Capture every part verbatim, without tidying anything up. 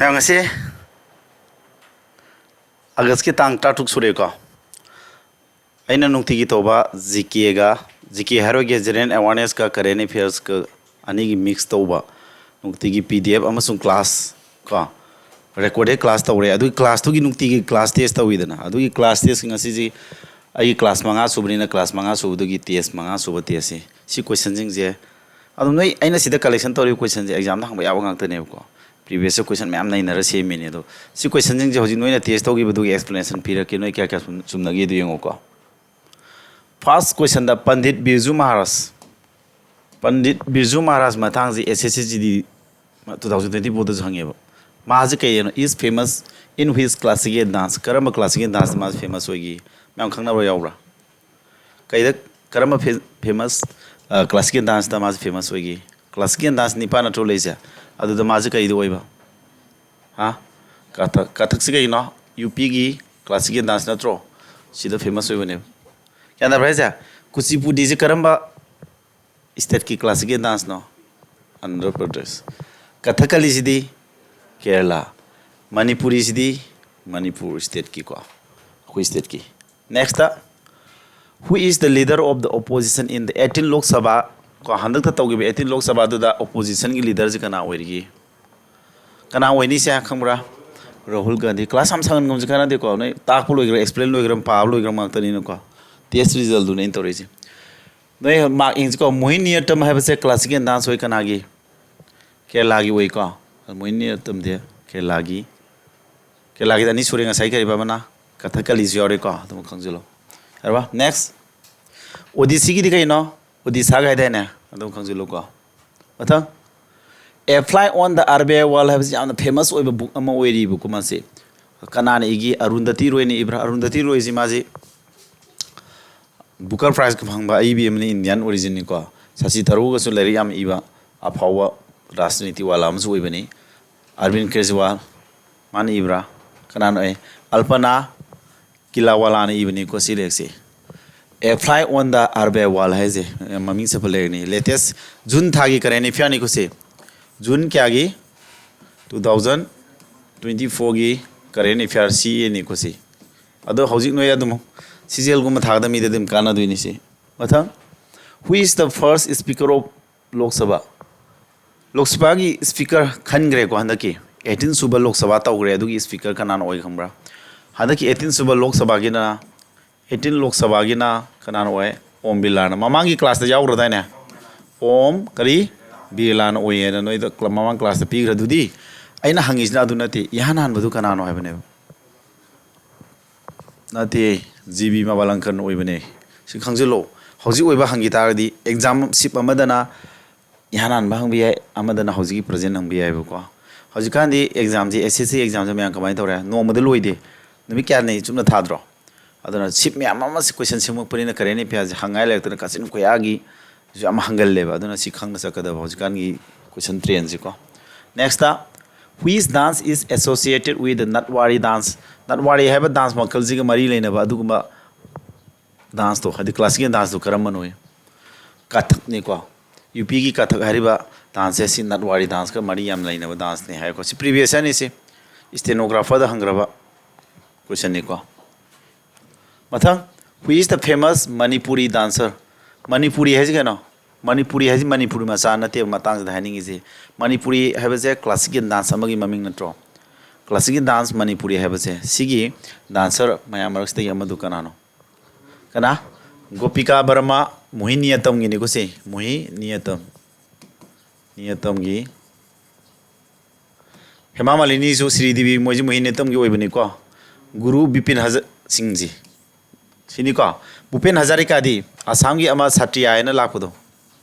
ꯃꯌꯥꯝ, ꯉꯁꯤ ꯑꯥꯒꯁꯀꯤ ꯇꯥꯡ ꯇꯔꯥꯇꯔꯨꯛ ꯁꯨꯔꯦꯀꯣ꯫ ꯑꯩꯅ ꯅꯨꯡꯇꯤꯒꯤ ꯇꯧꯕ ꯖꯤ ꯀꯦꯒ, ꯖꯤ ꯀꯦ ꯍꯥꯏꯔꯣꯏꯒꯦ, ꯖꯦꯅꯔꯦꯜ ꯑꯦꯋꯥꯔꯅꯦꯁꯀ ꯀꯔꯦꯟ ꯑꯦꯐꯤꯌꯔꯁꯀ ꯑꯅꯤꯒꯤ ꯃꯤꯛꯁ ꯇꯧꯕ ꯅꯨꯡꯇꯤꯒꯤ ꯄꯤ ꯗꯤ ꯑꯦꯐ ꯑꯃꯁꯨꯡ ꯀ꯭ꯂꯥꯁ ꯀꯣ, ꯔꯦꯀꯣꯔꯗꯦꯠ ꯀ꯭ꯂꯥꯁ ꯇꯧꯔꯦ꯫ ꯑꯗꯨꯒꯤ ꯀ꯭ꯂꯥꯁꯇꯨꯒꯤ ꯅꯨꯡꯇꯤꯒꯤ ꯀ꯭ꯂꯥꯁ ꯇꯦꯁ ꯇꯧꯋꯤꯗꯅ, ꯑꯗꯨꯒꯤ ꯀ꯭ꯂꯥꯁ ꯇꯦꯁ ꯉꯁꯤꯁꯤ ꯑꯩꯒꯤ ꯀ꯭ꯂꯥꯁ ꯃꯉꯥ ꯁꯨꯕꯅꯤꯅ, ꯀ꯭ꯂꯥꯁ ꯃꯉꯥ ꯁꯨꯕꯗꯨꯒꯤ ꯇꯦꯁ ꯃꯉꯥ ꯁꯨꯕ ꯇꯦꯁꯁꯤ, ꯁꯤ ꯀꯣꯏꯁꯟꯁꯤꯡꯁꯦ ꯑꯗꯨꯝ ꯅꯣꯏ, ꯑꯩꯅ ꯁꯤꯗ ꯀꯂꯦꯛꯁꯟ ꯇꯧꯔꯤꯕ ꯀꯣꯏꯁꯟꯁꯦ ꯑꯦꯛꯖꯥꯝꯗ ꯍꯪꯕ ꯌꯥꯕ ꯉꯥꯛꯇꯅꯦꯕꯀꯣ꯫ ꯄ꯭ꯔꯤꯚꯤꯌꯁ ꯌꯔ ꯀꯣꯏꯁꯟ ꯃꯌꯥꯝ ꯅꯩꯅꯔ ꯁꯦꯝꯃꯤꯅꯦ꯫ ꯑꯗꯣ ꯁꯤ ꯀꯣꯏꯁꯟꯁꯤꯡꯁꯦ ꯍꯧꯖꯤꯛ ꯅꯣꯏꯅ ꯇꯦꯁ ꯇꯧꯈꯤꯕꯗꯨꯒꯤ ꯑꯦꯛꯁꯄ꯭ꯂꯦꯅꯦꯁꯟ ꯄꯤꯔꯛꯀꯦ, ꯅꯣꯏ ꯀꯌꯥ ꯀꯌꯥ ꯆꯨꯝ-, ꯆꯨꯝꯅꯒꯦ ꯑꯗꯨ ꯌꯦꯡꯉꯨꯀꯣ꯫ ꯐꯥꯔꯁ ꯀꯣꯏꯁꯟꯗ ꯄꯟꯗꯤꯠ ꯕꯤꯔꯖꯨ ꯃꯍꯥꯔꯥꯖ, ꯄꯟꯗꯤꯠ ꯕꯤꯔꯖꯨ ꯃꯍꯥꯔꯥꯖ ꯃꯇꯥꯡꯁꯤ S S C G D two thousand twenty ꯐꯣꯔꯗꯁꯨ ꯍꯪꯉꯦꯕ꯫ ꯃꯥꯁꯦ ꯀꯩꯅꯣ, is famous in which classical dance? ꯀꯔꯝꯕ classical dance ꯃꯥꯁꯦ ꯐꯦꯃꯁ ꯑꯣꯏꯒꯦ? ꯃꯌꯥꯝ ꯈꯪꯅꯕ ꯌꯥꯎꯕ꯭ꯔꯥ? ꯀꯩꯗ, ꯀꯔꯝꯕ ꯐꯦ-, ꯐꯦꯃꯁ, ꯑ, ꯀ꯭ꯂꯥꯁꯤꯀꯦꯜ ꯗꯥꯟꯁꯇ ꯃꯥꯁꯦ ꯐꯦꯃꯁ ꯑꯣꯏꯒꯦ? ꯀ꯭ꯂꯥꯁꯤꯀꯦꯜ ꯗꯥꯟꯁ ꯅꯤꯄꯥꯟ ꯅꯠꯇ꯭ꯔꯣ ꯂꯩꯁꯦ? ꯑꯗꯨꯗ ꯃꯥꯁꯦ ꯀꯩꯗ ꯑꯣꯏꯕ? ꯍꯥ? ꯀꯊꯛ, ꯀꯊꯛꯁꯤ ꯀꯩꯅꯣ? ꯌꯨ ꯄꯤꯒꯤ ꯀ꯭ꯂꯥꯁꯤꯀꯦꯜ ꯗꯥꯟꯁ ꯅꯠꯇ꯭ꯔꯣ? ꯁꯤꯗ ꯐꯦꯃꯁ ꯑꯣꯏꯕꯅꯦꯕ꯫ ꯒ꯭ꯌꯥꯟ ꯇꯥꯕ꯭ꯔꯥ ꯍꯥꯏꯁꯦ? ꯀꯨꯆꯤꯄꯨꯗꯤꯁꯦ ꯀꯔꯝꯕ ꯁ꯭ꯇꯦꯠꯀꯤ ꯀ꯭ꯂꯥꯁꯤꯀꯦꯜ ꯗꯥꯟꯁꯅꯣ? ꯑꯟꯙ꯭ꯔ ꯄ꯭ꯔꯗꯦꯁ꯫ ꯀꯊꯛꯀꯂꯤꯁꯤꯗꯤ ꯀꯦꯔꯂꯥ꯫ ꯃꯅꯤꯄꯨꯔꯤꯁꯤꯗꯤ ꯃꯅꯤꯄꯨꯔ ꯁ꯭ꯇꯦꯠꯀꯤꯀꯣ, ꯑꯩꯈꯣꯏ ꯁ꯭ꯇꯦꯠꯀꯤ꯫ Next, who is the leader of the opposition in the eighteen Lok Sabha? ꯀꯣ, ꯍꯟꯗꯛꯇ ꯇꯧꯈꯤꯕ eighteen Lok Sabhaꯗꯨꯗ ꯑꯣꯄꯣꯖꯤꯁꯟꯒꯤ ꯂꯤꯗꯔꯁꯤ ꯀꯅꯥ ꯑꯣꯏꯔꯤꯒꯦ? ꯀꯅꯥ ꯑꯣꯏꯅꯤ ꯁꯦ ꯈꯪꯕ꯭ꯔꯥ? ꯔꯥꯍꯨꯜ ꯒꯥꯟꯙꯤ꯫ ꯀ꯭ꯂꯥꯁ ꯌꯥꯝ ꯁꯥꯡꯍꯟꯒꯨꯝꯁꯦ ꯀꯥꯟꯅꯗꯦꯀꯣ, ꯅꯣꯏ ꯇꯥꯛꯄ ꯂꯣꯏꯈ꯭ꯔ, ꯑꯦꯛꯁꯄ꯭ꯂꯦꯟ ꯂꯣꯏꯈ꯭ꯔ, ꯄꯥꯕ ꯂꯣꯏꯈ꯭ꯔ ꯉꯥꯛꯇꯅꯤꯅꯀꯣ꯫ ꯇꯦꯁ ꯔꯤꯖꯜꯗꯨꯅꯦ ꯑꯩꯅ ꯇꯧꯔꯛꯏꯁꯦ꯫ ꯅꯣꯏ ꯃꯥꯔꯛ ꯌꯦꯡꯁꯤꯀꯣ, ꯃꯣꯍꯤꯅꯤ ꯑꯠꯇꯝ ꯍꯥꯏꯕꯁꯦ ꯀ꯭ꯂꯥꯁꯤꯀꯦꯜ ꯗꯥꯟꯁ ꯑꯣꯏ ꯀꯅꯥꯒꯤ? ꯀꯦꯔꯂꯥꯒꯤ ꯑꯣꯏꯀꯣ꯫ ꯃꯣꯍꯤꯅꯤ ꯑꯠꯇꯝꯗꯤ ꯀꯦꯔꯂꯥꯒꯤ, ꯀꯦꯔꯂꯥꯒꯤꯗ ꯑꯅꯤ ꯁꯨꯔꯦ, ꯉꯁꯥꯏ ꯀꯔꯤꯕ ꯑꯃꯅ? ꯀꯊꯛꯀꯂꯤꯁꯨ ꯌꯥꯎꯔꯦꯀꯣ, ꯑꯗꯨꯝ ꯈꯪꯖꯤꯜꯂꯣ꯫ ꯌꯥꯔꯕ? ꯅꯦꯛꯁ, ꯑꯣꯗꯤꯁꯤꯒꯤꯗꯤ ꯀꯩꯅꯣ? ꯑꯣꯗꯤꯁꯥꯒ ꯍꯥꯏꯗꯥꯏꯅꯦ? ꯑꯗꯨꯝ ꯈꯪꯖꯤꯜꯂꯨꯀꯣ꯫ ꯃꯊꯪ, A Fly on the Arabia Wall ꯍꯥꯏꯕꯁꯤ ꯌꯥꯝꯅ ꯐꯦꯃꯁ ꯑꯣꯏꯕ ꯕꯨꯛ ꯑꯃ ꯑꯣꯏꯔꯤꯕꯀꯣ ꯃꯥꯁꯦ꯫ ꯀꯅꯥꯅ ꯏꯒꯦ? ꯑꯔꯨꯟꯗꯇꯤ ꯔꯣꯏꯅ ꯏꯕ꯭ꯔꯥ? ꯑꯔꯨꯟꯗꯇꯤ ꯔꯣꯏꯁꯤ ꯃꯥꯁꯤ ꯕꯨꯀꯔ ꯄ꯭ꯔꯥꯏꯖꯀ ꯐꯪꯕ ꯑꯏꯕꯤ ꯑꯃꯅꯤ, ꯏꯟꯗꯤꯌꯥꯟ ꯑꯣꯔꯤꯖꯤꯟꯅꯤꯀꯣ꯫ ꯁꯁꯤ ꯊꯔꯨꯔꯒꯁꯨ ꯂꯥꯏꯔꯤꯛ ꯌꯥꯝ ꯏꯕ ꯑꯐꯥꯎꯕ ꯔꯥꯖꯅꯤꯇꯤ ꯋꯥꯂꯥ ꯑꯃꯁꯨ ꯑꯣꯏꯕꯅꯤ꯫ ꯑꯔꯕꯤꯟ ꯀꯦꯖ꯭ꯔꯤꯋꯥꯜ, ꯃꯥꯅ ꯏꯕ꯭ꯔꯥ? ꯀꯅꯥꯅꯣ? ꯑꯦ, ꯑꯜꯄꯅꯥ ꯀꯤꯂꯥꯋꯥꯂꯥꯅ ꯏꯕꯅꯤꯀꯣ ꯁꯤ ꯂꯥꯏꯔꯤꯛꯁꯦ꯫ A Fly on the Arabia Wall ꯍꯥꯏꯁꯦ ꯌꯥꯝ ꯃꯃꯤꯡ ꯆꯠꯄ ꯂꯥꯏꯔꯤꯛꯅꯤ꯫ ꯂꯦꯇꯦꯁ ꯖꯨꯟ ꯊꯥꯒꯤ ꯀꯔꯦꯟ ꯑꯦꯐꯤꯌꯔꯅꯤꯀꯣ ꯁꯤ꯫ ꯖꯨꯟ ꯀꯌꯥꯒꯤ? ꯇꯨ ꯊꯥꯎꯖꯟ ꯇ꯭ꯋꯦꯟꯇꯤ ꯐꯣꯔꯒꯤ ꯀꯔꯦꯟ ꯑꯦꯐꯤꯌꯥꯔ ꯁꯤ ꯑꯦꯅꯤꯀꯣ ꯁꯤ꯫ ꯑꯗꯣ ꯍꯧꯖꯤꯛ ꯅꯣꯏ ꯑꯗꯨꯝ ꯁꯤꯖꯦꯜꯒꯨꯝꯕ ꯊꯥꯒꯗꯕ ꯃꯤꯗ ꯑꯗꯨꯝ ꯀꯥꯟꯅꯗꯣꯏꯅꯤ ꯁꯤ꯫ ꯃꯊꯪ, who is the first speaker of Lok Sabha? ꯂꯣꯛ ꯁꯚꯥꯒꯤ ꯁ꯭ꯄꯤꯀꯔ ꯈꯟꯈ꯭ꯔꯦꯀꯣ ꯍꯟꯗꯛꯀꯤ꯫ ꯑꯩꯠꯇꯤꯟ ꯁꯨꯕ ꯂꯣꯛ ꯁꯚꯥ ꯇꯧꯈ꯭ꯔꯦ, ꯑꯗꯨꯒꯤ ꯁ꯭ꯄꯤꯀꯔ ꯀꯅꯥꯅ ꯑꯣꯏ ꯈꯪꯕ꯭ꯔꯥ? ꯍꯟꯗꯛꯀꯤ ꯑꯩꯠꯇꯤꯟ ꯁꯨꯕ ꯂꯣꯛ ꯁꯚꯥꯒꯤꯅ, ꯑꯩꯠꯇꯤꯟ ꯂꯣꯛ ꯁꯚꯥꯒꯤꯅ ꯀꯅꯥꯅ ꯑꯣꯏ? ꯑꯣꯝ ꯕꯤꯔꯂꯥꯅ꯫ ꯃꯃꯥꯡꯒꯤ ꯀ꯭ꯂꯥꯁꯇ ꯌꯥꯎꯈ꯭ꯔꯗꯥꯏꯅꯦ? ꯑꯣꯝ ꯀꯔꯤ? ꯕꯤꯔꯂꯥꯅ ꯑꯣꯏꯌꯦꯅ ꯅꯣꯏꯗ ꯀ꯭ꯂ-, ꯃꯃꯥꯡ ꯀ꯭ꯂꯥꯁꯇ ꯄꯤꯈ꯭ꯔꯗꯨꯗꯤ꯫ ꯑꯩꯅ ꯍꯪꯉꯤꯁꯤꯅ ꯑꯗꯨ ꯅꯠꯇꯦ, ꯏꯍꯥꯟ ꯍꯥꯟꯕꯗꯨ ꯀꯅꯥꯅꯣ ꯍꯥꯏꯕꯅꯦꯕ꯫ ꯅꯠꯇꯦ, ꯖꯤ ꯕꯤ ꯃꯕꯥꯂꯪꯀꯔ ꯑꯣꯏꯕꯅꯦ꯫ ꯁꯤ ꯈꯪꯖꯤꯜꯂꯣ꯫ ꯍꯧꯖꯤꯛ ꯑꯣꯏꯕ ꯍꯪꯈꯤ ꯇꯥꯔꯒꯗꯤ ꯑꯦꯛꯖꯥꯝ ꯁꯤꯞ ꯑꯃꯗꯅ ꯏꯍꯥꯟ ꯍꯥꯟꯕ ꯍꯪꯕ ꯌꯥꯏ, ꯑꯃꯗꯅ ꯍꯧꯖꯤꯛꯀꯤ ꯄ꯭ꯔꯖꯦꯟ ꯍꯪꯕ ꯌꯥꯏꯕꯀꯣ꯫ ꯍꯧꯖꯤꯛꯀꯥꯟꯗꯤ ꯑꯦꯛꯖꯥꯝꯁꯤ, ꯑꯦꯁ ꯑꯦꯁ ꯁꯤ ꯑꯦꯛꯖꯥꯝꯁꯦ ꯃꯌꯥꯝ ꯀꯃꯥꯏꯅ ꯇꯧꯔꯦ? ꯅꯣꯡꯃꯗ ꯂꯣꯏꯗꯦ, ꯅꯨꯃꯤꯠ ꯀꯌꯥꯅꯤ ꯆꯨꯞꯅ ꯊꯥꯗ꯭ꯔꯣ? ꯑꯗꯨꯅ ꯁꯤꯞ ꯃꯌꯥꯝ ꯑꯃ ꯀꯣꯏꯁꯟ ꯁꯦꯝꯃꯛꯄꯅꯤꯅ ꯀꯔꯦꯟ ꯑꯦꯐꯤꯌꯥꯔꯁꯦ ꯍꯪꯉꯥꯏ ꯂꯩꯔꯛꯇꯅ ꯀꯥꯆꯤꯟ ꯀꯣꯏꯌꯥꯒꯤ ꯌꯥꯝ ꯍꯪꯒꯜꯂꯦꯕ꯫ ꯑꯗꯨꯅ ꯁꯤ ꯈꯪꯅ ꯆꯠꯀꯗꯕ ꯍꯧꯖꯤꯛꯀꯥꯟꯒꯤ ꯀꯣꯏꯁꯟ ꯇ꯭ꯔꯦꯟꯁꯤꯀꯣ꯫ Next, which dance is associated with the Natwari dance? ꯅꯠꯋꯥꯔꯤ ꯍꯥꯏꯕ ꯗꯥꯟꯁ ꯃꯈꯜꯁꯤꯒ ꯃꯔꯤ ꯂꯩꯅꯕ ꯑꯗꯨꯒꯨꯝꯕ ꯗꯥꯟꯁꯇꯣ, ꯍꯥꯏꯗꯤ ꯀ꯭ꯂꯥꯁꯤꯀꯦꯜ ꯗꯥꯟꯁꯇꯣ ꯀꯔꯝꯕꯅꯣ? ꯀꯊꯛꯅꯤꯀꯣ꯫ ꯌꯨ ꯄꯤꯒꯤ ꯀꯊꯛ ꯍꯥꯏꯔꯤꯕ ꯗꯥꯟꯁꯁꯦ ꯁꯤ ꯅꯠꯋꯥꯔꯤ ꯗꯥꯟꯁꯀ ꯃꯔꯤ ꯌꯥꯝ ꯂꯩꯅꯕ ꯗꯥꯟꯁꯅꯤ ꯍꯥꯏꯀꯣ꯫ ꯁꯤ ꯄ꯭ꯔꯤꯚꯤꯌꯁ ꯏꯌꯔꯅꯤ ꯁꯤ꯫ ꯁ꯭ꯇꯦꯅꯣꯒ꯭ꯔꯥꯐꯔꯗ ꯍꯪꯈ꯭ꯔꯕ ꯀꯣꯏꯁꯟꯅꯤꯀꯣ꯫ ꯃꯊꯪ, who is the famous Manipuri dancer? Manipuri ꯍꯥꯏꯁꯤ ꯀꯩꯅꯣ? ꯃꯅꯤꯄꯨꯔꯤ ꯍꯥꯏꯁꯤ ꯃꯅꯤꯄꯨꯔꯤ ꯃꯆꯥ ꯅꯠꯇꯦꯕ ꯃꯇꯥꯡꯁꯤꯗ ꯍꯥꯏꯅꯤꯡꯉꯤꯁꯤ꯫ ꯃꯅꯤꯄꯨꯔꯤ ꯍꯥꯏꯕꯁꯦ ꯀ꯭ꯂꯥꯁꯤꯀꯦꯜ ꯗꯥꯟꯁ ꯑꯃꯒꯤ ꯃꯃꯤꯡ ꯅꯠꯇ꯭ꯔꯣ? ꯀ꯭ꯂꯥꯁꯤꯀꯦꯜ ꯗꯥꯟꯁ ꯃꯅꯤꯄꯨꯔꯤ ꯍꯥꯏꯕꯁꯦ, ꯁꯤꯒꯤ ꯗꯥꯟꯁꯔ ꯃꯌꯥꯝ ꯃꯔꯛꯁꯤꯗꯒꯤ ꯑꯃꯗꯨ ꯀꯅꯥꯅꯣ? ꯀꯅꯥ? ꯒꯣꯄꯤꯀꯥ ꯕꯔꯃꯥ, ꯃꯣꯍꯤꯅꯤ ꯑꯠꯇꯝꯒꯤꯅꯤꯀꯣ ꯁꯤ, ꯃꯣꯍꯤꯅꯤ ꯑꯠꯇꯝ꯫ ꯅꯤꯌꯇꯝꯒꯤ꯫ ꯍꯦꯃꯥ ꯃꯥꯂꯤꯅꯤꯁꯨ ꯁ꯭ꯔꯤ ꯗꯦꯕꯤ ꯃꯣꯏꯁꯤ ꯃꯣꯍꯤꯅꯤ ꯑꯠꯇꯝꯒꯤ ꯑꯣꯏꯕꯅꯤꯀꯣ꯫ ꯒꯨꯔꯨ ꯕꯤꯄꯤꯟ ꯍꯖ-, ꯁꯤꯡꯁꯤ꯫ ꯁꯤꯅꯤꯀꯣ꯫ ꯚꯨꯄꯦꯟ ꯍꯖꯥꯔꯤꯀꯥꯗꯤ ꯑꯁꯥꯝꯒꯤ ꯑꯃ ꯁꯥꯇ꯭ꯔꯤꯌꯥ ꯍꯥꯏꯅ ꯂꯥꯛꯄꯗꯣ꯫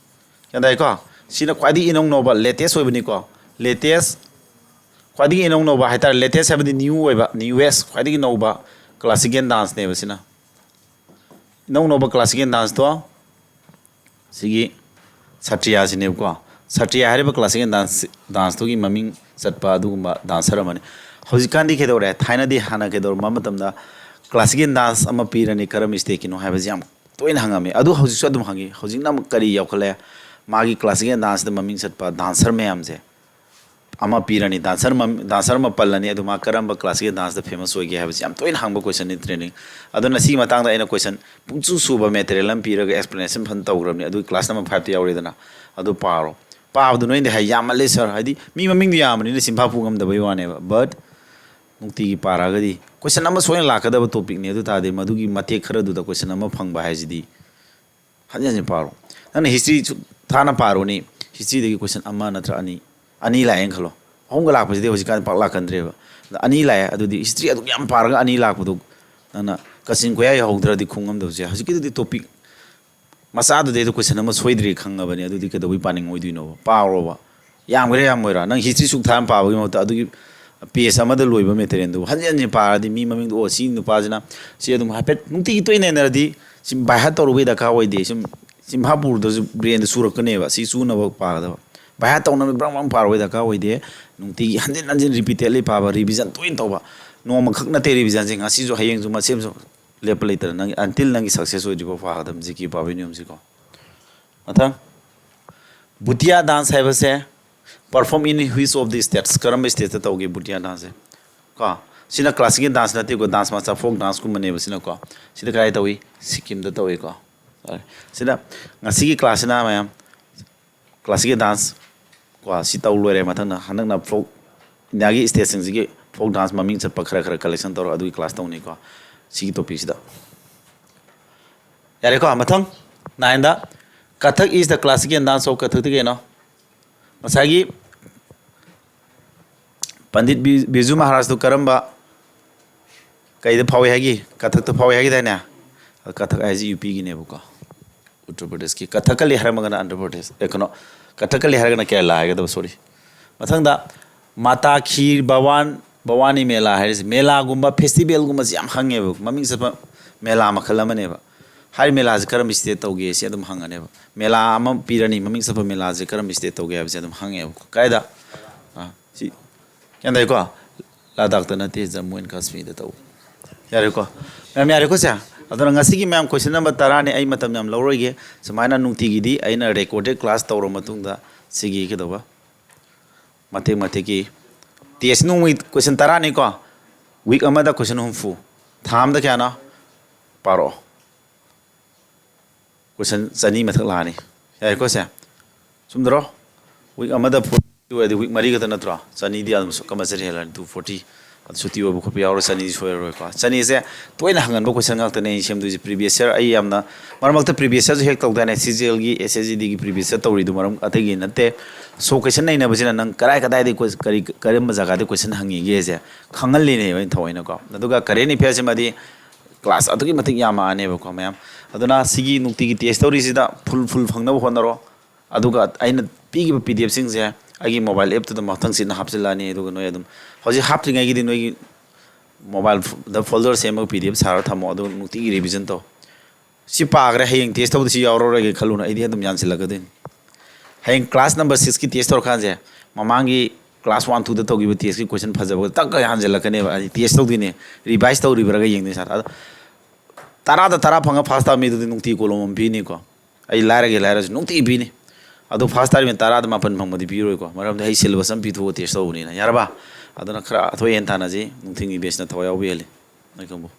ꯒ꯭ꯌꯥꯟ ꯇꯥꯏꯀꯣ? ꯁꯤꯅ ꯈ꯭ꯋꯥꯏꯗꯒꯤ ꯏꯅꯧ ꯅꯧꯕ, ꯂꯦꯇꯦꯁ ꯑꯣꯏꯕꯅꯤꯀꯣ꯫ ꯂꯦꯇꯦꯁ, ꯈ꯭ꯋꯥꯏꯗꯒꯤ ꯏꯅꯧ ꯅꯧꯕ ꯍꯥꯏꯇꯥꯔꯦ, ꯂꯦꯇꯦꯁ ꯍꯥꯏꯕꯗꯤ ꯅ꯭ꯌꯨ ꯑꯣꯏꯕ, ꯅ꯭ꯌꯨꯋꯦꯁ, ꯈ꯭ꯋꯥꯏꯗꯒꯤ ꯅꯧꯕ ꯀ꯭ꯂꯥꯁꯤꯀꯦꯜ ꯗꯥꯟꯁꯅꯦꯕ ꯁꯤꯅ꯫ ꯏꯅꯧ ꯅꯧꯕ ꯀ꯭ꯂꯥꯁꯤꯀꯦꯜ ꯗꯥꯟꯁꯇꯣ ꯁꯤꯒꯤ ꯁꯥꯇ꯭ꯔꯤꯌꯥꯁꯤꯅꯦꯕꯀꯣ꯫ ꯁꯥꯇ꯭ꯔꯤꯌꯥ ꯍꯥꯏꯔꯤꯕ ꯀ꯭ꯂꯥꯁꯤꯀꯦꯜ ꯗꯥꯟꯁ, ꯗꯥꯟꯁꯇꯨꯒꯤ ꯃꯃꯤꯡ ꯆꯠꯄ ꯑꯗꯨꯒꯨꯝꯕ ꯗꯥꯟꯁꯔ ꯑꯃꯅꯤ꯫ ꯍꯧꯖꯤꯛꯀꯥꯟꯗꯤ ꯀꯩꯗꯧꯔꯦ? ꯊꯥꯏꯅꯗꯤ ꯍꯥꯟꯅ ꯀꯩꯗꯧꯔꯝꯕ ꯃꯇꯝꯗ ꯀ꯭ꯂꯥꯁꯤꯀꯦꯜ ꯗꯥꯟꯁ ꯑꯃ ꯄꯤꯔꯅꯤ, ꯀꯔꯝꯕ ꯁ꯭ꯇꯦꯠꯀꯤꯅꯣ ꯍꯥꯏꯕꯁꯤ ꯌꯥꯝ ꯇꯣꯏꯅ ꯍꯪꯉꯝꯃꯤ꯫ ꯑꯗꯨ ꯍꯧꯖꯤꯛꯁꯨ ꯑꯗꯨꯝ ꯍꯪꯉꯤ꯫ ꯍꯧꯖꯤꯛꯅ ꯑꯃꯨꯛ ꯀꯔꯤ ꯌꯥꯎꯈꯠꯂꯦ? ꯃꯥꯒꯤ ꯀ꯭ꯂꯥꯁꯤꯀꯦꯜ ꯗꯥꯟꯁꯇ ꯃꯃꯤꯡ ꯆꯠꯄ ꯗꯥꯟꯁꯔ ꯃꯌꯥꯝꯁꯦ ꯑꯃ ꯄꯤꯔꯅꯤ, ꯗꯥꯟꯁꯔ ꯃꯝ-, ꯗꯥꯟꯁꯔ ꯑꯃ ꯄꯜꯂꯅꯤ, ꯑꯗꯨ ꯃꯥ ꯀꯔꯝꯕ ꯀ꯭ꯂꯥꯁꯤꯀꯦꯜ ꯗꯥꯟꯁꯇ ꯐꯦꯃꯁ ꯑꯣꯏꯒꯦ ꯍꯥꯏꯕꯁꯤ ꯌꯥꯝ ꯇꯣꯏꯅ ꯍꯪꯕ ꯀꯣꯏꯁꯟꯅꯤ ꯇ꯭ꯔꯦꯅꯤꯡ꯫ ꯑꯗꯨꯅ ꯁꯤꯒꯤ ꯃꯇꯥꯡꯗ ꯑꯩꯅ ꯀꯣꯏꯁꯟ ꯄꯨꯡꯁꯨ ꯁꯨꯕ ꯃꯦꯇꯔꯤꯌꯦꯜ ꯑꯃ ꯄꯤꯔꯒ ꯑꯦꯛꯁꯄ꯭ꯂꯦꯅꯦꯁꯟ ꯐꯖꯅ ꯇꯧꯈ꯭ꯔꯕꯅꯤ, ꯑꯗꯨꯒꯤ ꯀ꯭ꯂꯥꯁ ꯅꯝꯕꯔ ꯐꯥꯏꯚꯇ ꯌꯥꯎꯔꯤꯗꯅ, ꯑꯗꯨ ꯄꯥꯔꯣ꯫ ꯄꯥꯕꯗꯨ ꯅꯣꯏꯅꯗꯤ ꯍꯥꯏ ꯌꯥꯝꯃꯜꯂꯦ ꯁꯥꯔ, ꯍꯥꯏꯗꯤ ꯃꯤ ꯃꯃꯤꯡꯗꯣ ꯌꯥꯝꯕꯅꯤꯅ ꯁꯤꯟꯐꯥ ꯄꯨ ꯉꯝꯗꯕꯩ ꯋꯥꯅꯦꯕ꯫ ꯕꯠ ꯅꯨꯡꯇꯤꯒꯤ ꯄꯥꯔꯛꯑꯒꯗꯤ ꯀꯣꯏꯁꯟ ꯑꯃ ꯁꯣꯏꯅ ꯂꯥꯛꯀꯗꯕ ꯇꯣꯄꯤꯛꯅꯤ, ꯑꯗꯨ ꯇꯥꯔꯗꯤ ꯃꯗꯨꯒꯤ ꯃꯇꯦꯛ ꯈꯔꯗꯨꯗ ꯀꯣꯏꯁꯟ ꯑꯃ ꯐꯪꯕ ꯍꯥꯏꯁꯤꯗꯤ ꯍꯟꯖꯤꯟ ꯍꯟꯖꯤꯟ ꯄꯥꯔꯣ꯫ ꯅꯪꯅ ꯍꯤꯁꯇ꯭ꯔꯤ ꯁꯨ ꯊꯥꯅ ꯄꯥꯔꯨꯅꯤ, ꯍꯤꯁꯇ꯭ꯔꯤꯗꯒꯤ ꯀꯣꯏꯁꯟ ꯑꯃ ꯅꯠꯇ꯭ꯔ ꯑꯅꯤ, ꯑꯅꯤ ꯂꯥꯛꯑꯦꯅ ꯈꯜꯂꯣ꯫ ꯑꯍꯨꯝꯒ ꯂꯥꯛꯄꯁꯤꯗꯤ ꯍꯧꯖꯤꯛꯀꯥꯟ ꯄꯥꯛ ꯂꯥꯛꯀꯟꯗ꯭ꯔꯦꯕ꯫ ꯑꯗ ꯑꯅꯤ ꯂꯥꯛꯑꯦ, ꯑꯗꯨꯗꯤ ꯍꯤꯁꯇ꯭ꯔꯤ ꯑꯗꯨꯛ ꯌꯥꯝ ꯄꯥꯔꯒ ꯑꯅꯤ ꯂꯥꯛꯄꯗꯨ ꯅꯪꯅ ꯀꯥꯆꯤꯟ ꯀꯣꯌꯥ ꯌꯧꯍꯧꯗ꯭ꯔꯗꯤ ꯈꯨꯝ ꯉꯝꯗꯕꯁꯦ꯫ ꯍꯧꯖꯤꯛꯀꯤꯗꯨꯗꯤ ꯇꯣꯄꯤꯛ ꯃꯆꯥꯗꯨꯗꯩꯗ ꯀꯣꯏꯁꯟ ꯑꯃ ꯁꯣꯏꯗ꯭ꯔꯦ ꯈꯪꯉꯕꯅꯤ, ꯑꯗꯨꯗꯤ ꯀꯩꯗꯧꯕꯩ ꯄꯥꯅꯤꯡꯉꯣꯏꯗꯣꯏꯅꯣꯕ? ꯄꯥꯔꯣꯕ꯫ ꯌꯥꯝꯒꯦꯔꯥ ꯌꯥꯝꯃꯣꯏꯔꯥ, ꯅꯪ ꯍꯤꯁꯇ꯭ꯔꯤ ꯁꯨꯛ ꯊꯥꯅ ꯄꯥꯕꯒꯤ ꯃꯍꯨꯠꯇ ꯑꯗꯨꯒꯤ ꯄꯦꯖ ꯑꯃꯗ ꯂꯣꯏꯕ ꯃꯦꯇꯔꯤꯌꯦꯜꯗꯨꯕꯨ ꯍꯟꯖꯤꯟ ꯍꯟꯖꯤꯟ ꯄꯥꯔꯗꯤ ꯃꯤ ꯃꯃꯤꯡꯗꯣ, "ꯑꯣ, ꯁꯤ ꯅꯨꯄꯥꯁꯤꯅ ꯁꯤ ꯑꯗꯨꯝ ꯍꯥꯏꯐꯦꯠ ꯅꯨꯡꯇꯤꯒꯤ ꯇꯣꯏꯅ ꯅꯩꯅꯔꯗꯤ ꯁꯤ ꯕꯥꯏꯍꯥꯔꯠ ꯇꯧꯔꯨꯕꯩ ꯗꯔꯀꯥꯔ ꯑꯣꯏꯗꯦ, ꯁꯨꯝ ꯆꯤꯟꯐꯥ ꯄꯨꯔꯗꯁꯨ ꯕ꯭ꯔꯦꯟꯗ ꯆꯨꯔꯛꯀꯅꯦꯕ, ꯁꯤ ꯆꯨꯅꯕ ꯄꯥꯒꯗꯕ꯫ ꯕꯥꯏꯍꯥꯔꯠ ꯇꯧꯅꯕ ꯕ꯭ꯔꯪ ꯕ꯭ꯔꯪ ꯄꯥꯔꯨꯕꯩ ꯗꯔꯀꯥꯔ ꯑꯣꯏꯗꯦ꯫ ꯅꯨꯡꯇꯤꯒꯤ ꯍꯟꯖꯤꯟ ꯍꯟꯖꯤꯟ ꯔꯤꯄꯤꯇꯦꯠꯂꯤ ꯄꯥꯕ, ꯔꯤꯚꯤꯖꯟ ꯇꯣꯏꯅ ꯇꯧꯕ꯫ ꯅꯣꯡꯃꯈꯛ ꯅꯠꯇꯦ ꯔꯤꯚꯤꯖꯟꯁꯦ, ꯉꯁꯤꯁꯨ, ꯍꯌꯦꯡꯁꯨ, ꯃꯁꯦꯝꯁꯨ ꯂꯦꯞꯄ ꯂꯩꯇꯅ ꯅꯪꯒꯤ, until ꯅꯪꯒꯤ ꯁꯛꯁꯦꯁ ꯑꯣꯏꯗ꯭ꯔꯤꯐꯥꯎ ꯄꯥꯒꯗꯕꯅꯤ ꯖꯤ ꯀꯦ ꯄꯥꯕꯒꯤ ꯅꯤꯌꯣꯝꯁꯤꯀꯣ꯫ ꯃꯊꯪ, ꯚꯨꯇꯤꯌꯥ ꯗꯥꯟꯁ ꯍꯥꯏꯕꯁꯦ perform in which of the states? ꯀꯔꯝꯕ ꯁ꯭ꯇꯦꯠꯇ ꯇꯧꯒꯦ ꯚꯨꯇꯤꯌꯥ ꯗꯥꯟꯁꯁꯦ? ꯀꯣ, ꯁꯤꯅ ꯀ꯭ꯂꯥꯁꯤꯀꯦꯜ ꯗꯥꯟꯁ ꯅꯠꯇꯦꯀꯣ, ꯗꯥꯟꯁ ꯃꯆꯥ, ꯐꯣꯛ ꯗꯥꯟꯁꯀꯨꯝꯕꯅꯦꯕ ꯁꯤꯅꯀꯣ꯫ ꯁꯤꯗ ꯀꯗꯥꯏ ꯇꯧꯏ? ꯁꯤꯛꯀꯤꯝꯗ ꯇꯧꯏꯀꯣ꯫ ꯁꯤꯗ ꯉꯁꯤꯒꯤ ꯀ꯭ꯂꯥꯁꯁꯤꯅ ꯃꯌꯥꯝ ꯀ꯭ꯂꯥꯁꯤꯀꯦꯜ ꯗꯥꯟꯁ ꯀꯣ, ꯁꯤ ꯇꯧ ꯂꯣꯏꯔꯦ꯫ ꯃꯊꯪꯗ ꯍꯟꯗꯛꯅ ꯐꯣꯛ, ꯏꯟꯗꯤꯌꯥꯒꯤ ꯁ꯭ꯇꯦꯠꯁꯤꯡꯁꯤꯒꯤ ꯐꯣꯛ ꯗꯥꯟꯁ ꯃꯃꯤꯡ ꯆꯠꯄ ꯈꯔ ꯈꯔ ꯀꯂꯦꯛꯁꯟ ꯇꯧꯔꯒ ꯑꯗꯨꯒꯤ ꯀ꯭ꯂꯥꯁ ꯇꯧꯅꯤꯀꯣ, ꯁꯤꯒꯤ ꯇꯣꯄꯤꯛꯁꯤꯗ꯫ ꯌꯥꯔꯦꯀꯣ? ꯃꯊꯪ ꯅꯥꯏꯟꯗ, Kathak is the classical dance of, ꯀꯊꯛꯇꯤ ꯀꯩꯅꯣ? ꯉꯁꯥꯏꯒꯤ ꯄꯟꯗꯤꯠ ꯕꯤ-, ꯕꯤꯔꯖꯨ ꯃꯍꯥꯔꯥꯖꯇꯨ ꯀꯔꯝꯕ, ꯀꯩꯗ ꯐꯥꯎꯏ ꯍꯥꯏꯒꯤ? ꯀꯊꯛꯇ ꯐꯥꯎꯏ ꯍꯥꯏꯒꯤꯗꯥꯏꯅꯦ? ꯀꯊꯛ ꯍꯥꯏꯁꯤ ꯌꯨ ꯄꯤꯒꯤꯅꯦꯕꯀꯣ꯫ ꯎꯠꯇꯔ ꯄ꯭ꯔꯗꯦꯁꯀꯤ ꯀꯊꯛꯀꯂꯤ ꯍꯥꯏꯔꯝꯃꯒꯅ ꯑꯟꯙ꯭ꯔ ꯄ꯭ꯔꯗꯦꯁ, ꯑꯦ, ꯀꯩꯅꯣ, ꯀꯊꯛꯀꯂꯤ ꯍꯥꯏꯔꯒꯅ ꯀꯦꯔꯂꯥ ꯍꯥꯏꯒꯗꯕ, ꯁꯣꯔꯤ꯫ ꯃꯊꯪꯗ ꯃꯥꯇꯥ ꯈꯤꯔ ꯚꯋꯥꯟ, ꯚꯋꯥꯅꯤ ꯃꯦꯂꯥ ꯍꯥꯏꯔꯤꯁꯦ, ꯃꯦꯂꯥꯒꯨꯝꯕ ꯐꯦꯁꯇꯤꯚꯦꯜꯒꯨꯝꯕꯁꯦ ꯌꯥꯝ ꯍꯪꯉꯦꯕ, ꯃꯃꯤꯡ ꯆꯠꯄ ꯃꯦꯂꯥ ꯃꯈꯜ ꯑꯃꯅꯦꯕ꯫ ꯍꯥꯏꯔꯤꯕ ꯃꯦꯂꯥꯁꯦ ꯀꯔꯝꯕ ꯁ꯭ꯇꯦꯠ ꯇꯧꯒꯦ ꯁꯤ ꯑꯗꯨꯝ ꯍꯪꯉꯅꯦꯕ꯫ ꯃꯦꯂꯥ ꯑꯃ ꯄꯤꯔꯅꯤ, ꯃꯃꯤꯡ ꯆꯠꯄ ꯃꯦꯂꯥꯁꯦ ꯀꯔꯝꯕ ꯁ꯭ꯇꯦꯠ ꯇꯧꯒꯦ ꯍꯥꯏꯕꯁꯦ ꯑꯗꯨꯝ ꯍꯪꯉꯦꯕꯀꯣ꯫ ꯀꯥꯏꯗ? ꯑꯥ, ꯁꯤ ꯒ꯭ꯌꯥꯟ ꯇꯥꯏꯀꯣ? ꯂꯗꯥꯛꯇ ꯅꯠꯇꯦ, ꯖꯝꯃꯨ ꯑꯦꯟ ꯀꯥꯁꯃꯤꯔꯗ ꯇꯧꯕ꯫ ꯌꯥꯔꯦꯀꯣ? ꯃꯌꯥꯝ ꯌꯥꯔꯦꯀꯣ ꯁꯦ? ꯑꯗꯨꯅ ꯉꯁꯤꯒꯤ ꯃꯌꯥꯝ ꯀꯣꯏꯁꯟ ꯅꯝꯕꯔ ꯇꯔꯥꯅꯤ, ꯑꯩ ꯃꯇꯝ ꯌꯥꯝ ꯂꯧꯔꯣꯏꯒꯦ꯫ ꯁꯨꯃꯥꯏꯅ ꯅꯨꯡꯇꯤꯒꯤꯗꯤ ꯑꯩꯅ ꯔꯦꯀꯣꯔꯗꯦꯠ ꯀ꯭ꯂꯥꯁ ꯇꯧꯔ ꯃꯇꯨꯡꯗ ꯁꯤꯒꯤ ꯀꯩꯗꯧꯕ? ꯃꯇꯦꯛ ꯃꯇꯦꯛꯀꯤ ꯇꯦꯁ ꯅꯣꯡꯃꯒꯤ ꯀꯣꯏꯁꯟ ꯇꯔꯥꯅꯤꯀꯣ꯫ ꯋꯤꯛ ꯑꯃꯗ ꯀꯣꯏꯁꯟ ꯍꯨꯝꯐꯨ꯫ ꯊꯥ ꯑꯃꯗ ꯀꯌꯥꯅꯣ? ꯄꯥꯔꯛꯑꯣ꯫ ꯀꯣꯏꯁꯟ ꯆꯅꯤ ꯃꯊꯛ ꯂꯥꯛꯑꯅꯤ꯫ ꯌꯥꯏꯀꯣ ꯁꯦ? ꯆꯨꯝꯗ꯭ꯔꯣ? ꯋꯤꯛ ꯑꯃꯗ ꯐꯣꯔꯇꯤ ꯑꯣꯏꯔꯗꯤ ꯋꯤꯛ ꯃꯔꯤ ꯈꯛꯇ ꯅꯠꯇ꯭ꯔꯣ? ꯆꯅꯤꯗꯤ ꯑꯗꯨꯝ ꯀꯝꯄꯜꯁꯔꯤ ꯍꯦꯜꯂꯅꯤ, ꯇꯨ ꯐꯣꯔꯇꯤ꯫ ꯑꯗꯨ ꯁꯨꯇꯤ ꯑꯣꯏꯕ ꯈꯣꯠꯄ ꯌꯥꯎꯔ ꯆꯅꯤꯗꯤ ꯁꯣꯏꯔꯔꯣꯏꯀꯣ꯫ ꯆꯅꯤꯁꯦ ꯇꯣꯏꯅ ꯍꯪꯒꯟꯕ ꯀꯣꯏꯁꯟ ꯉꯥꯛꯇꯅꯦ ꯑꯩꯅ ꯁꯦꯝꯗꯣꯏꯁꯦ꯫ ꯄ꯭ꯔꯤꯚꯤꯌꯁ ꯌꯔ ꯑꯩ ꯌꯥꯝꯅ ꯃꯔꯛ ꯃꯔꯛꯇ ꯄ꯭ꯔꯤꯚꯤꯌꯁ ꯌꯔꯁꯨ ꯍꯦꯛ ꯇꯧꯗꯥꯏꯅꯦ? ꯁꯤ ꯖꯤ ꯑꯦꯜꯒꯤ, ꯑꯦꯁ ꯑꯦꯁ ꯖꯤ ꯗꯤꯒꯤ ꯄ꯭ꯔꯤꯚꯤꯌꯁ ꯌꯔ ꯇꯧꯔꯤꯗꯨ ꯃꯔꯝ ꯑꯇꯩꯒꯤ ꯅꯠꯇꯦ꯫ ꯁꯣ ꯀꯣꯏꯁꯟ ꯅꯩꯅꯕꯁꯤꯅ ꯅꯪ ꯀꯔꯥꯏ ꯀꯗꯥꯏꯗꯒꯤ ꯀꯣꯏ-, ꯀꯔꯤ, ꯀꯔꯝꯕ ꯖꯒꯥꯗꯒꯤ ꯀꯣꯏꯁꯟ ꯍꯪꯉꯤꯒꯦꯁꯦ ꯈꯪꯍꯜꯂꯤꯅꯦꯕ ꯑꯩꯅ ꯊꯑꯣꯏꯅꯀꯣ꯫ ꯑꯗꯨꯒ ꯀꯔꯦꯟ ꯑꯦꯐꯤꯌꯔꯁꯤꯃꯗꯤ ꯀ꯭ꯂꯥꯁ ꯑꯗꯨꯛꯀꯤ ꯃꯇꯤꯛ ꯌꯥꯝꯃꯛꯑꯅꯦꯕꯀꯣ ꯃꯌꯥꯝ꯫ ꯑꯗꯨꯅ ꯁꯤꯒꯤ ꯅꯨꯡꯇꯤꯒꯤ ꯇꯦꯁ ꯇꯧꯔꯤꯁꯤꯗ ꯐꯨꯜ, ꯐꯨꯜ ꯐꯪꯅꯕ ꯍꯣꯠꯅꯔꯣ꯫ ꯑꯗꯨꯒ ꯑꯩꯅ ꯄꯤꯈꯤꯕ ꯄꯤ ꯗꯤ ꯑꯦꯐꯁꯤꯡꯁꯦ ꯑꯩꯒꯤ ꯃꯣꯕꯥꯏꯜ ꯑꯦꯞꯇꯨꯗ ꯃꯊꯪꯁꯤꯠꯅ ꯍꯥꯞꯆꯤꯜꯂꯛꯑꯅꯤ꯫ ꯑꯗꯨꯒ ꯅꯣꯏ ꯑꯗꯨꯝ ꯍꯧꯖꯤꯛ ꯍꯥꯞꯇ꯭ꯔꯤꯉꯩꯒꯤꯗꯤ ꯅꯣꯏꯒꯤ ꯃꯣꯕꯥꯏꯜꯗ ꯐꯣꯜꯗꯔ ꯁꯦꯝꯃꯒ ꯄꯤ ꯗꯤ ꯑꯦꯐ ꯁꯥꯔꯒ ꯊꯝꯃꯣ꯫ ꯑꯗꯨꯒ ꯅꯨꯡꯇꯤꯒꯤ ꯔꯤꯚꯤꯖꯟ ꯇꯧ꯫ ꯁꯤ ꯄꯥꯈ꯭ꯔꯦ, ꯍꯌꯦꯡ ꯇꯦꯁ ꯇꯧꯕꯗ ꯁꯤ ꯌꯥꯎꯔꯔꯣꯏꯒꯦ ꯈꯜꯂꯨꯅ ꯑꯩꯗꯤ ꯑꯗꯨꯝ ꯌꯥꯟꯁꯤꯜꯂꯛꯀꯗꯣꯏꯅꯤ꯫ ꯍꯌꯦꯡ ꯀ꯭ꯂꯥꯁ ꯅꯝꯕꯔ ꯁꯤꯛꯁꯀꯤ ꯇꯦꯁ ꯇꯧꯔꯀꯥꯟꯁꯦ ꯃꯃꯥꯡꯒꯤ ꯀ꯭ꯂꯥꯁ ꯋꯥꯟ ꯇꯨꯗ ꯇꯧꯈꯤꯕ ꯇꯦꯁꯀꯤ ꯀꯣꯏꯁꯟ ꯐꯖꯕ ꯇꯛꯀ ꯍꯟꯖꯤꯜꯂꯛꯀꯅꯦꯕ꯫ ꯑꯩ ꯇꯦꯁ ꯇꯧꯗꯣꯏꯅꯦ, ꯔꯤꯚꯥꯏꯁ ꯇꯧꯔꯤꯕ꯭ꯔꯥꯒ ꯌꯦꯡꯗꯣꯏꯅꯦ ꯁꯥꯔ꯫ ꯑꯗꯣ ꯇꯔꯥꯗ ꯇꯔꯥ ꯐꯪꯉ ꯐꯥꯁ ꯇꯥꯕ ꯃꯤꯗꯨꯗꯤ ꯅꯨꯡꯇꯤ ꯀꯣꯂꯣꯝ ꯑꯃ ꯄꯤꯅꯤꯀꯣ꯫ ꯑꯩ ꯂꯥꯏꯔꯒꯦ ꯂꯥꯏꯔꯁꯨ ꯅꯨꯡꯇꯤ ꯄꯤꯅꯤ꯫ ꯑꯗꯣ ꯐꯥꯁ ꯇꯥꯔꯤꯕ ꯇꯔꯥꯗ ꯃꯥꯄꯟ ꯐꯪꯕꯗꯤ ꯄꯤꯔꯣꯏꯀꯣ, ꯃꯔꯝꯗꯤ ꯑꯩ ꯁꯤꯂꯦꯕꯁ ꯑꯃ ꯄꯤꯊꯣꯛꯑ ꯇꯦꯁ ꯇꯧꯕꯅꯤꯅ꯫ ꯌꯥꯔꯕ? ꯑꯗꯨꯅ ꯈꯔ ꯑꯊꯣꯏ ꯑꯍꯦꯟ ꯇꯥꯟꯅꯁꯤ, ꯅꯨꯡꯊꯤꯜꯒꯤ ꯕꯦꯁꯅ ꯊꯋꯥꯏ ꯌꯥꯎꯕ ꯍꯦꯜꯂꯤ꯫ ꯅꯣꯏ ꯀꯥꯡꯕꯨ꯫